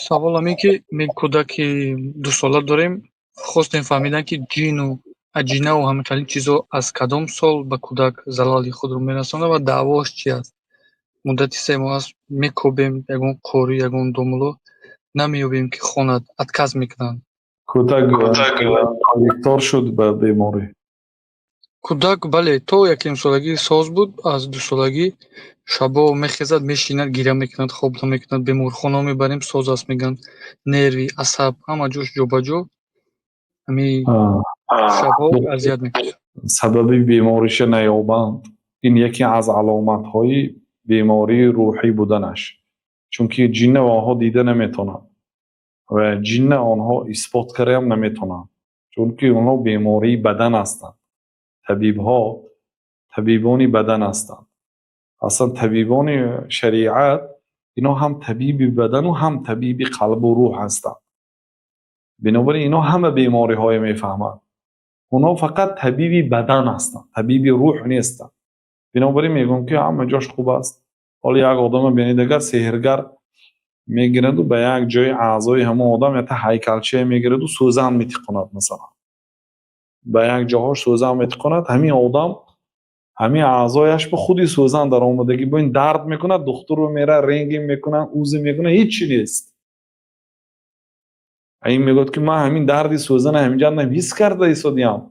Саволам ин ки ме кӯдаки 2 сола дорем, хостем фаҳмидан, ки ҷину аҷинаву ҳамин қабил чизо аз кадом сол ба кӯдак залали худро мерасонад ва даъвоаш чи аст. Муддати 3 моҳ аст, мекобем, ягон қорӣ, ягон домулло намеёбем, ки хонад, отказ мекунанд. Кӯдак гирифтор шуд ба беморӣ? Кӯдак, бале, то якнимсолагӣ соз буд. Аз 2 солагӣ шабо мехезад, мешинад, гиря мекунад, хоб намекунад. Беморхона мебарем, соз аст мегӯянд, нерви асаб ҳама ҷош ҷобаҷо, ҳамин шабҳо азият мекашад. Сабаби бемориша наёбанд, ин яке аз аломатҳои бемории рӯҳӣ буданаш, чунки ҷинна онҳо дида наметавонанд ва ҷинна онҳо исбот кардаам наметавонанд, чунки онҳо бемории бадан ҳастанд. Табибҳо табибони бадан ҳастанд. Аслан табибони шариат ино ҳам табиби бадану ҳам табиби қалбу рӯҳ ҳастанд. Бинобар ин ино ҳама бемориҳое мефаҳманд. Онҳо фақат табиби бадан ҳастанд, табиби рӯҳ нестанд. Бинобар ин мегӯям, ки ҳама ҷош хуб аст. Ҳоло як одама бинед, агар сеҳргар мегираду ба як ҷои аъзои ҳамон одам якта ҳайкалчае мегираду сӯзан метиқонад, масалан, ба як ҷоҳош сӯзан метиқонад, ҳамин одам ҳамин аъзояш ба худи сӯзан даромадагӣ бо ин дард мекунад, духтурро меравад, рентген мекунад, УЗИ мекунад, ҳеҷ чи нест. Ин мегӯяд, ки ман ҳамин дарди сӯзана ҳаминҷа ҳис карда истодиям.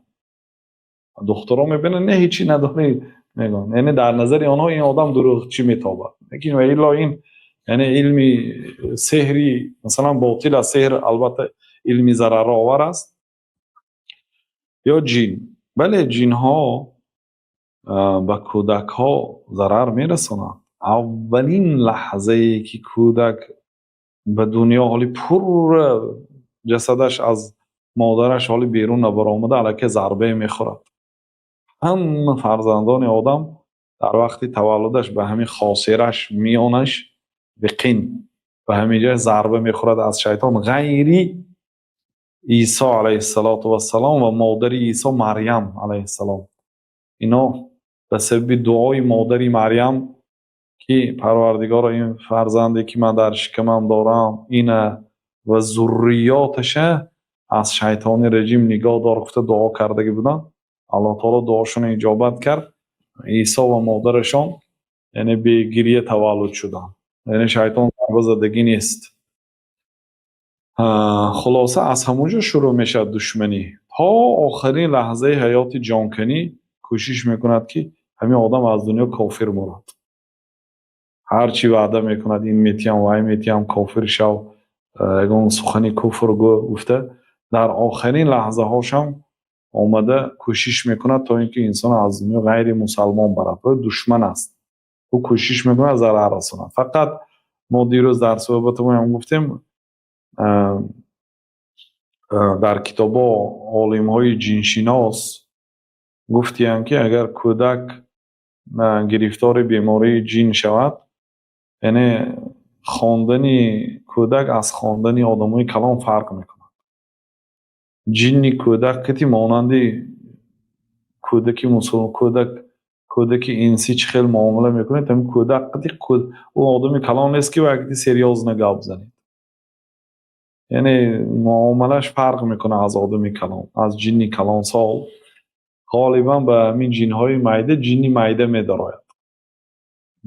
Духтурҳо мебинанд, не, ҳеҷ чи надорӣ мегӯянд. Яъне дар назари онҳо ин одам дурӯғчӣ метобад. Лекин ва илло ин, яъне илми сеҳри, масалан, ботил аст. Сеҳр, албатта, илми зараровар аст. Ё ҷин, бале, ҷинҳо ба кӯдакҳо зарар мерасонанд. Аввалин лаҳзае ки кӯдак ба дунё, ҳоли пурра ҷасадаш аз модараш ҳоли берун набаромада, аллакай зарбае мехӯрад. Ҳама фарзандони одам дар вақти таваллудаш ба ҳамин хосираш, миёнаш, биқин, ба ҳамин ҷой зарба мехӯрад аз шайтон, ғайри Исо алайҳиссалоту вассалом ва модари Исо Марьям алайҳиссалом. Ино ба сабаби дуои модари Марьям, ки «Парвардигоро, ин фарзанде ки ман дар шикамам дорам, ина ва зурриёташа аз шайтони раҷим нигоҳ дор», гуфта дуо кардагӣ буданд, Аллоҳ таоло дуошонро иҷобат кард. Исо ва модарашон, яъне, бегирья таваллуд шуданд, яъне шайтон зарба задагӣ нест. Хулоса, аз ҳамон ҷо шурӯъ мешавад душманӣ, то охирин лаҳзаи ҳаёти ҷонканӣ кӯшиш мекунад, ки ҳамин одам аз дунё кофир мурад. Ҳар чӣ ваъда мекунад: ин метиҳам, вай метиҳам, кофир шав, ягон сухани куфр гӯ гуфта, дар охирин лаҳзаҳошам омада кӯшиш мекунад, то ин ки инсонро аз дунё ғайри мусалмон барад. Ӯ душман аст, ӯ кӯшиш мекунад зарар расонад. Фақат мо дирӯз дар суҳбатамон гуфтем, дар китобҳо олимҳои ҷиншинос гуфтиянд, ки агар кӯдак гирифтори бемории ҷин шавад, яъне хондани кӯдак аз хондани одамои калон фарқ мекунад. Ҷинни кӯдак кати монанди кӯдаки мусул, кӯдак, кӯдаки инсӣ чӣ хел муомила мекунед, ҳамин кӯдак қати ӯ одами калон нест, ки вай кати серьёзно гап занед. Яъне муомилааш фарқ мекунад аз одами калон, аз ҷинни калонсол. Ғолибан ба ҳамин ҷинҳои майда ҷинни майда медарояд.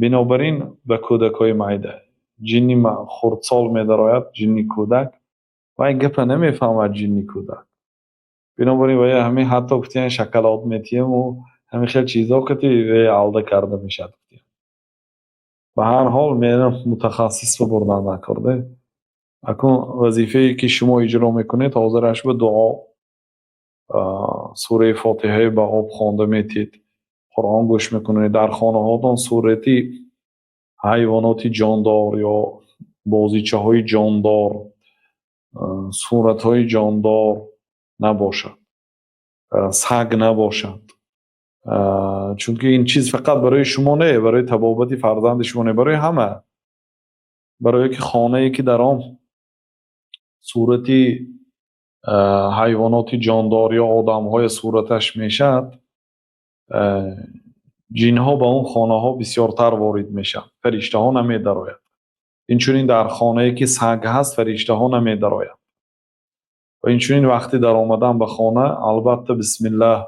Бинобар ин ба кӯдакҳои майда ҷинни хурдсол медарояд. Ҷинни кӯдак вай гапа намефаҳмад, ҷинни кӯдак. Бинобар ин вай ҳамин ҳатто гуфтиян, шоколад метиҳаму ҳамин хел чизҳо кати вай алда карда мешавад. Ба ҳар ҳол, менам мутахассис бибурдан накарде. Акнун вазифае ки шумо иҷро мекунед ҳозираш ба дуо, сураи Фотиҳае ба об хонда метиҳед, Қуръон гӯш мекунед. Дар хонаҳотон сурати ҳайвоноти ҷондор ё бозичаҳои ҷондор, суратҳои ҷондор набошад, саг набошад, чунки ин чиз фақат барои шумо не, барои табобати фарзанди шумо не, барои ҳама. Барое ки хонае ки дар он сурати ҳайвоноти ҷондор ё одамҳои сураташ мешавад, ҷинҳо ба он хонаҳо бисёртар ворид мешаванд, фариштаҳо намедарояд. Инчунин дар хонае, ки саг ҳаст, фариштаҳо намедароянд. Ва инчунин вақти даромадан ба хона, албатта, бисмиллаҳ,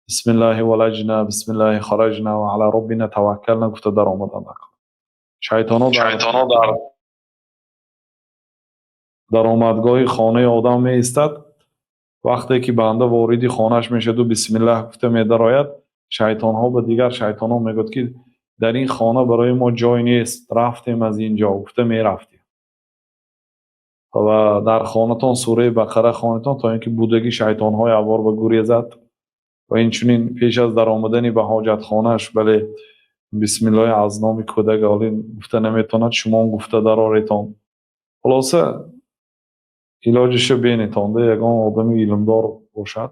бисмиллаҳи валаҷна, бисмиллаҳи хараҷна ва ала роббина таваккална гуфта даромадан накун. Шайтонҳо дар даромадгоҳи хонаи одам меистад. Вақте ки банда вориди хонааш мешаваду бисмиллаҳ гуфта медарояд, шайтонҳо ба дигар шайтонҳо мегӯяд, ки дар ин хона барои мо ҷой нест, рафтем аз ин ҷо гуфта мерафтем. Ва дар хонатон сураи Бақара хонетон, то ин ки будагӣ шайтонҳои аввор ба гурезад. Ва инчунин пеш аз даромадани ба ҳоҷатхонааш, бале, бисмиллоҳи аз номи кӯдак олӣ гуфта наметавонад, шумоам гуфта дароретон. Хулоса, илоҷиша бенетонда, ягон одами илмдор бошад.